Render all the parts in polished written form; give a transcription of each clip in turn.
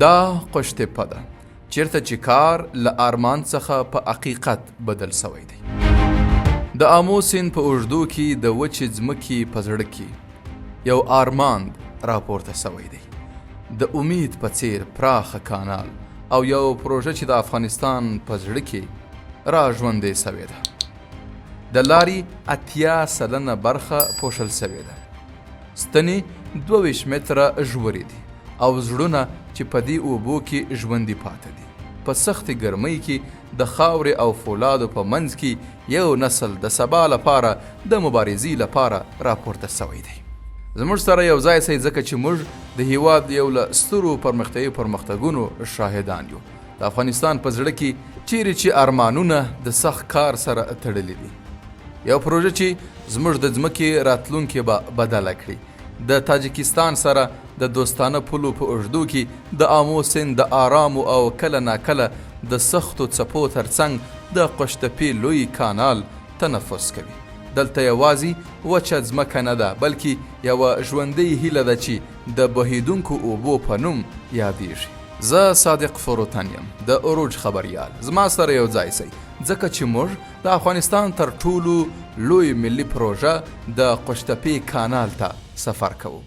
دا قوشتپه ده، چیرته چې کار له آرمان څخه په حقیقت بدل شوی دی. د آمو سیند په اوږدو کې د وچې ځمکې په زړه کې یو آرمان راپورته شوی دی، د امید په څیر پراخه کانال او یو پروژه چې د افغانستان په زړه کې را ژوندۍ شوې ده. د لارې 80% برخه پوښل شوې ده. ستنې 22 متره ژورې دي او زړونه چې په دې اوبو کې ژوندي پاتې دي. په سختې ګرمۍ کې د خاورې او فولادو په منځ کې یو نسل د سبا لپاره د مبارزې لپاره راپورته شوی دی. زموږ سره یو ځای سئ، ځکه چې موږ د هیواد یو له سترو پرمختیایي پرمختګونو شاهدان یو. د افغانستان په زړه کې چیرې چې ارمانونه د سخت کار سره تړلي دي. یو پروژه چې زموږ د ځمکې راتلونکې به بدله کړي. د تاجکستان سره د دوستانه پولو په اوږدو کې د آمو سیند د آرامو او کله ناکله د سختو څپو ترڅنګ د قوشتپې لوی کانال تنفس کوي. دلته یوازې وچه ځمکه نه ده، بلکې یوه ژوندۍ هیله ده چې د بهیدونکو اوبو په نوم یادیږي. زه صادق فروتن یم، د عروج خبریال. زما سره یو ځای سئ، ځکه چې موږ د افغانستان تر ټولو لوی ملي پروژه د قوشتپې کانال ته سفر کوو.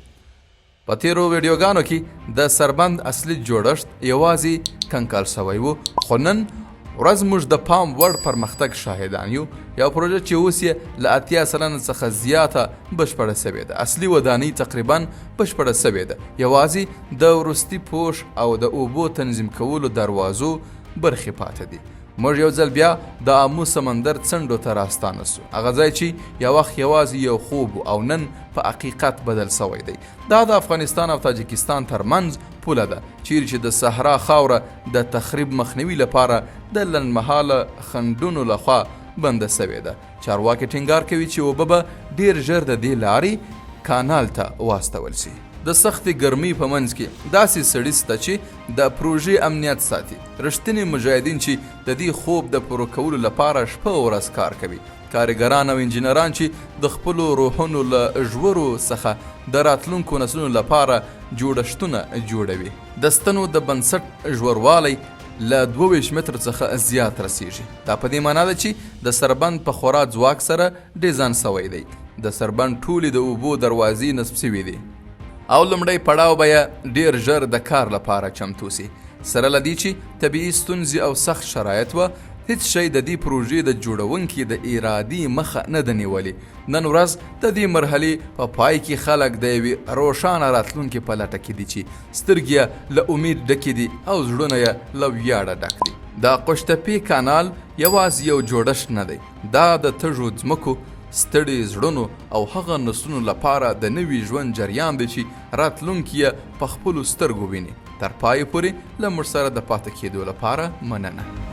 په تیرو ویډیوګانو کې د سربند اصلي جوړښت یوازې کنکال شوی و، خو نن ورځ موږ د پام وړ پرمختګ شاهدان یو. یو پروژه چې اوس یې له 80% څخه زیاته بشپړه شوې ده. اصلي ودانۍ تقریبا بشپړه شوې ده، یوازې د وروستي پوښ او د اوبو تنظیم کولو دروازو برخې پاتې دي. موږ یو ځل بیا د آمو سمندر څنډو ته راستانه سو، هغه ځای چې یو وخت یوازې یو خوب او نن په حقیقت بدل شوی دی. دا د افغانستان او تاجکستان ترمنځ پوله ده، چیرې چې د صحرا خاوره د تخریب مخنیوي لپاره د لنډمهاله خنډونو لخوا بنده شوې ده. چارواکي ټینګار کوي چې اوبه به ډیر ژر د دې لارې کانال ته واستول شي. د سختې ګرمۍ په منځ کې داسې سړي سته چې د پروژې امنیت ساتي، رښتیني مجاهدین چې د دې خوب د پوره کولو لپاره شپه او ورځ کار کوي، کارګران او انجینران چې د خپلو روحونو له ژورو څخه د راتلونکو نسلونو لپاره جوړښتونه جوړوي. د ستنو د بنسټ ژوروالی له 22 مترو څخه زیات رسیږي. دا په دې معنا ده چې د سربند په خورا ځواک سره ډیزاین شوی دی. د سربند ټولې د اوبو دروازې نصب شوې دي او لومړی پړاو به یې ډیر ژر د کار لپاره چمتو شي. سره له دې چې طبیعي ستونزې او سخت شرایط وه، هیڅ شی د دې پروژې د جوړونکي د ارادې مخه نه ده نیولې. نن ورځ د دې مرحلې په پای کې خلک د یوې روښانه راتلونکې په لټه کې دي چې سترګې یې له امید ډکې دي او زړونه یې له ویاړه ډک دي. د قوشتپې کانال یوازې یو جوړښت نه دی، دا د تږو ځمکو، ستړي زړونو او هغه نسلونو لپاره د نوي ژوند جریان دی چې راتلونکي یې په خپلو سترګو ویني. تر پای پورې له موږ سره د پاتې کېدو لپاره مننه.